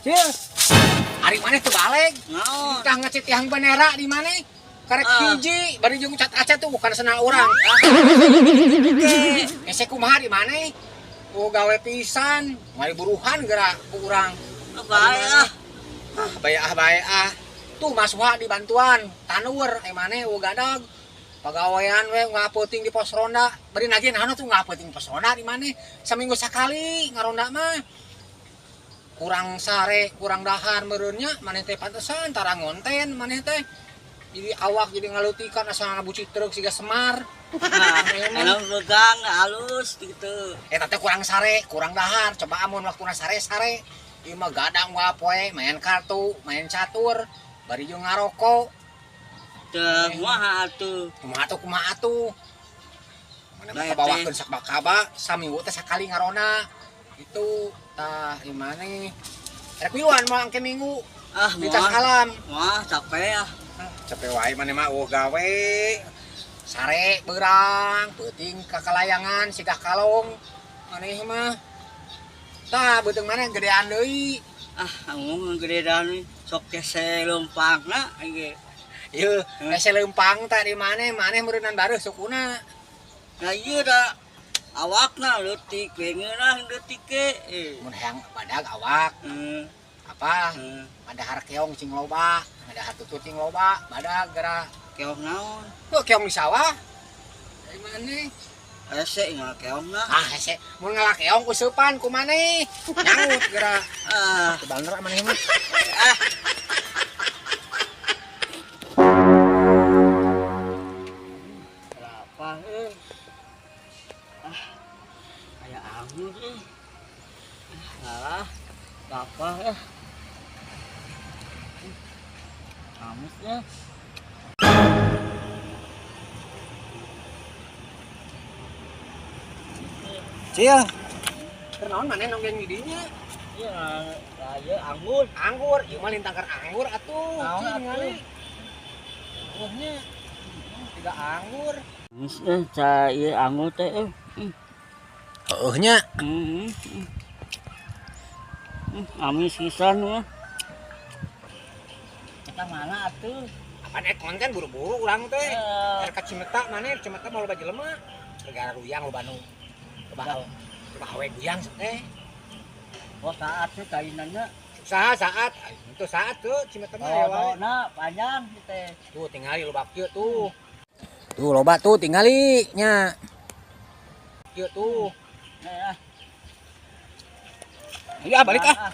Cil. Ari maneh teu baleg. Naon? Tah ngecit tiang bendera di maneh. Karek hiji, bari jeung cat-acat tuh bukan senal urang. Hese kumaha di maneh? Oh gawe pisan, mari buruhan geura ku urang. Bae ah. Ah, bae ah bae ah. Tuh Mas Wa dibantuan, tanur ai maneh eueuh gadag. Pagawean we ngapeuting di pos ronda. Bari nagih naon tuh ngapeuting pos ronda di maneh. Saminggu sakali ngaronda mah. Kurang sare, kurang dahar meureunnya maneh teh pantesan tara ngonten maneh teh. Jadi awak jadi ngalutikan asa ngabuci truk siga Semar. Nah, emang begang halus gitu. Eta teh kurang sare, kurang dahar. Coba amun waktuna sare-sare. Ieu mah gadang wae main kartu, main catur, bari jeung ngarokok. Teu kumaha atuh. Kumaha atuh kumaha atuh. Mana Bae mah kabawakeun sakbakaba saminggu teh sakali ngarona. Itu tah ieu maneh. Rek miluan moal engke minggu Ah, di tas moal. alam. Moal capek ah. Capek wae maneh mah eueuh gawe. Sare beurang, peuting kakalayangan sigah kalong. Maneh mah. Tah beuteung maneh gedean deui. Ah, ngomong gedean sok kese leumpangna ge. Ieu hese leumpang tah di maneh, maneh meureunnan bareuh sukuna. Nah ieu da awakna leutik we ngeunah leutik ge. Mun hayang badag awak apa ngadahar keong cing loba, ngadahar tutut cing loba, badag geura. Keong naon? Tuh keong di sawah. Dari maneh? Hese ngala keongna. Ah hese mun ngala keong useupan ku maneh. Nyangut geura. Ah, Teu bener maneh mah. Ah. Berapa eh? Ah, kayak anggur eh. Ah, apa eh? Amis eh. Cil. Kunaon maneh nonggeng di dinya? Iya, iya anggur. Anggur, ieu mah lintangkar anggur atuh. Naon Cil, atuh? ningali. Eueuhnya. Tiga anggur. Amis eh, ca ieu anggur teh eh. Heueuhnya. Amis pisan mah. Eta mana atuh? Apaan konten buru-buru urang teh. Eh. Rek ka Cimeta maneh, Cimeta mau loba jelema. Gara ruyang loba nu. Loba loba awe guyang teh. Oh, saat tuh kainannya. Saha saat? Itu saat tuh Cimeta mah ya Oh, wae. na panjang teh. Tuh tingali loba kieu tuh. Tuh loba tuh tingali nya. Kieu tuh. Eh, ah. Iya balik ah.